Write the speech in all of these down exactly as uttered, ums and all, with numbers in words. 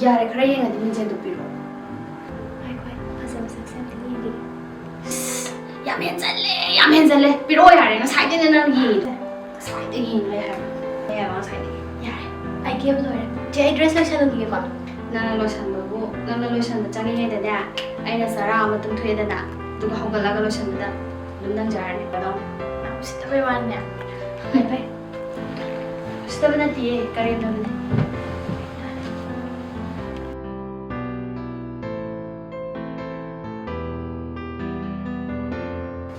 ꯌꯥꯔꯦ, ꯈꯔ ꯌꯦꯡꯉꯗꯤ ꯃꯤꯡꯁꯦꯜꯗꯣ ꯄꯤꯔꯛꯑꯣ꯫ ꯉꯥꯏꯈꯣ, ꯐꯖꯕ ꯁꯛꯁꯦ ꯑꯝꯇ ꯌꯦꯡꯒꯦ꯫ ꯑꯁ, ꯌꯥꯝ ꯍꯦꯟꯖꯜꯂꯦ, ꯌꯥꯝ ꯍꯦꯟꯖꯜꯂꯦ꯫ ꯄꯤꯔꯛꯑꯣ ꯌꯥꯔꯦ, ꯉꯁꯥꯏꯗꯩꯅꯦ ꯅꯪ ꯌꯦꯡꯉꯤꯗꯣ꯫ ꯉꯁꯥꯏꯗꯒꯤ ꯌꯦꯡ ꯂꯩ ꯍꯥꯏꯕ꯫ ꯂꯩ ꯍꯥꯏꯕ ꯉꯁꯥꯏꯗꯒꯤ꯫ ꯌꯥꯔꯦ, ꯑꯩ ꯀꯦꯕ ꯂꯣꯏꯔꯦ꯫ ꯆꯦ, ꯑꯩ ꯗ꯭ꯔꯦꯁ ꯂꯣꯏꯁꯜꯂꯨꯈꯤꯒꯦꯀꯣ꯫ ꯅꯪꯅ ꯂꯣꯏꯁꯟꯕꯕꯨ, ꯅꯪꯅ ꯂꯣꯏꯁꯟꯕ ꯆꯪꯉꯤꯉꯩꯗꯅꯦ, ꯑꯩꯅ ꯆꯔꯥ ꯑꯃ ꯇꯨꯝꯊꯣꯛꯑꯦꯗꯅ, ꯑꯗꯨꯒ ꯍꯧꯒꯠꯂꯒ ꯂꯣꯏꯁꯟꯕꯗ ꯑꯗꯨꯝ ꯅꯪꯖꯔꯅꯤ꯫ ꯌꯥꯝ ꯎꯁꯤꯠꯇꯕꯩ ꯋꯥꯅꯤꯅꯦ꯫ ꯐꯩ, ꯐꯩ꯫ ꯎꯁꯤꯠꯇꯕ ꯅꯠꯇꯤꯌꯦ, ꯀꯔꯦꯝꯅꯕꯅꯦ꯫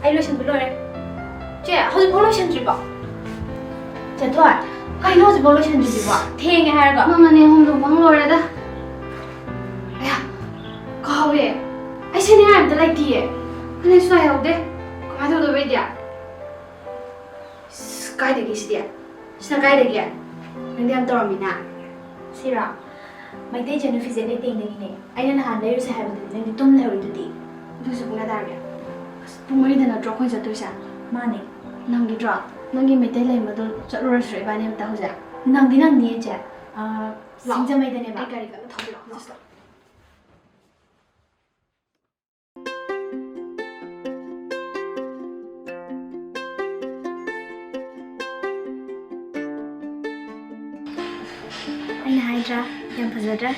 ꯑꯩ ꯂꯣꯏꯁꯟꯕ ꯂꯣꯏꯔꯦ꯫ ꯆꯦ, ꯍꯧꯖꯤꯛꯐꯥꯎ ꯂꯣꯏꯁꯟꯗ꯭ꯔꯤꯕꯣ? ꯆꯦ ꯊꯣꯏ, ꯀꯩꯅꯣ ꯍꯧꯖꯤꯛꯐꯥꯎ ꯂꯣꯏꯁꯟꯗ꯭ꯔꯤꯁꯤꯕꯣ? ꯊꯦꯡꯉꯦ ꯍꯥꯏꯔꯒ꯫ ꯃꯃꯅꯦ ꯑꯍꯨꯝꯗꯣ ꯃꯪ ꯂꯣꯏꯔꯦꯗ꯫ ꯑꯌꯥ, ꯀꯥꯎꯋꯦ꯫ ꯑꯩ ꯁꯦꯠꯅꯤꯡꯉꯥꯏ ꯑꯝꯇ ꯂꯩꯇꯤꯌꯦ꯫ ꯐꯅꯦꯛꯁꯨ ꯂꯩꯍꯧꯗꯦ꯫ ꯀꯃꯥꯏꯅ ꯇꯧꯗꯣꯏꯕ ꯑꯩꯗꯤ? ꯏꯁ, ꯀꯥꯏꯗꯒꯤ ꯁꯤꯗꯤ? ꯁꯤꯅ ꯀꯥꯏꯗꯒꯤ? ꯅꯪꯗꯤ ꯌꯥꯝ ꯇꯧꯔꯝꯃꯤꯅ꯫ ꯁꯤꯔꯣ? ꯃꯩꯇꯩ ꯆꯅꯨ ꯐꯤꯖꯦꯠ ꯂꯩꯇꯦꯡꯗꯒꯤꯅꯦ꯫ ꯑꯩꯅ ꯅꯍꯥꯟ ꯂꯩꯔꯨꯁꯦ ꯍꯥꯏꯕꯗꯨꯗꯤ ꯅꯪꯗꯤ ꯇꯨꯝ ꯂꯩꯍꯧꯔꯤꯗꯨꯗꯤ꯫ ꯑꯗꯨꯁꯨ ꯄꯨꯡ ꯀꯌꯥ ꯇꯥꯔꯒꯦ? ꯑꯁ, ꯄꯨꯡ ꯃꯔꯤꯗ ꯅꯠꯇ꯭ꯔꯣ ꯑꯩꯈꯣꯏꯅ ꯆꯠꯇꯣꯏꯁꯦ? ꯃꯥꯅꯦ꯫ ꯅꯪꯒꯤꯗ꯭ꯔꯣ? ꯅꯪꯒꯤ ꯃꯩꯇꯩ ꯂꯩꯃꯗꯣ ꯆꯠꯂꯨꯔꯁꯤꯔꯣ ꯏꯕꯥꯅꯤ ꯑꯝꯇ ꯍꯧꯖꯤꯛ? ꯅꯪꯗꯤ ꯅꯪꯅꯤꯌꯦ ꯆꯦ꯫ ꯑꯥ, ꯂꯥꯛꯑꯣ꯫ ꯁꯤꯡꯖꯃꯩꯗꯅꯦꯕ꯫ ꯑꯩ ꯒꯥꯔꯤ ꯀꯟꯅ ꯊꯧꯖꯤꯜꯂꯛꯑꯣ꯫ ꯂꯥꯛꯑꯣ꯫ ꯑꯩꯅ ꯍꯥꯏꯗ꯭ꯔꯥ, ꯌꯥꯝ ꯐꯖꯗ꯭ꯔꯥ?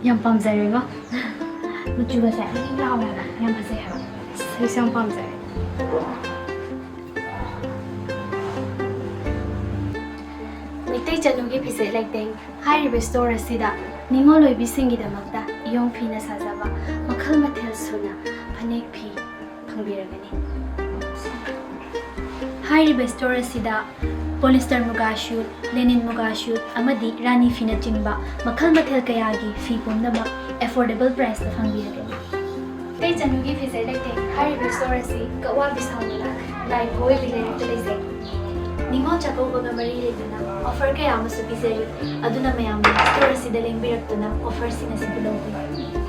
ꯌꯥꯝ ꯄꯥꯝꯖꯔꯦꯀꯣ꯫ ꯃꯆꯨꯒꯁꯦ ꯌꯥꯝ ꯂꯥꯎꯋꯦ ꯍꯥꯏꯕ, ꯌꯥꯝ ꯐꯖꯩ ꯍꯥꯏꯕ꯫ ꯑꯁ, ꯑꯩꯁꯨ ꯌꯥꯝ ꯄꯥꯝꯖꯔꯦ꯫ ꯃꯩꯇꯩ ꯆꯅꯨꯒꯤ ꯐꯤꯖꯦꯠ ꯂꯩꯇꯦꯡ ꯍꯥꯏꯔꯤꯕ ꯁ꯭ꯇꯣꯔ ꯑꯁꯤꯗ ꯅꯤꯉꯣꯜ ꯑꯣꯏꯕꯤꯁꯤꯡꯒꯤꯗꯃꯛꯇ ꯏꯌꯣꯡ ꯐꯤꯅ ꯁꯥꯖꯕ ꯃꯈꯜ ꯃꯊꯦꯜ ꯁꯨꯅ ꯐꯅꯦꯛ ꯐꯤ ꯐꯪꯕꯤꯔꯒꯅꯤ꯫ ꯍꯥꯏꯔꯤꯕ ꯁ꯭ꯇꯣꯔ ꯑꯁꯤꯗ ꯄꯣꯂꯤꯁꯇꯔ ꯃꯨꯒꯥ ꯁꯨꯠ, ꯂꯦꯅꯤꯟ ꯃꯨꯒꯥ ꯁꯨꯠ ꯑꯃꯗꯤ ꯔꯥꯅꯤ ꯐꯤꯅꯆꯤꯡꯕ ꯃꯈꯜ ꯃꯊꯦꯜ ꯀꯌꯥꯒꯤ ꯐꯤ ꯄꯨꯝꯅꯃꯛ ꯑꯦꯐꯣꯔꯗꯦꯕꯜ ꯄ꯭ꯔꯥꯏꯁꯇ ꯐꯪꯕꯤꯔꯒꯅꯤ꯫ ꯃꯩꯇꯩ ꯆꯅꯨꯒꯤ ꯐꯤꯖꯦꯠ ꯂꯩꯇꯦꯡ ꯍꯥꯏꯔꯤꯕ ꯁ꯭ꯇꯣꯔ ꯑꯁꯤ ꯀꯛꯋꯥ ꯕꯤꯁꯥꯜ ꯃꯅꯥꯛ ꯂꯥꯏ ꯈꯣꯏꯕꯤ ꯂꯩꯔꯛꯇ ꯂꯩꯖꯩ꯫ ꯅꯤꯉꯣꯜ ꯆꯥꯛꯀꯧꯕꯒ ꯃꯔꯤ ꯂꯩꯅꯅ ꯑꯣꯐꯔ ꯀꯌꯥ ꯑꯃꯁꯨ ꯄꯤꯖꯔꯤ, ꯑꯗꯨꯅ ꯃꯌꯥꯝꯅ ꯁ꯭ꯇꯣꯔ ꯑꯁꯤꯗ ꯂꯦꯡꯕꯤꯔꯛꯇꯨꯅ ꯑꯣꯐꯔꯁꯤꯡ ꯑꯁꯤꯕꯨ ꯂꯧꯕꯤꯌꯨ꯫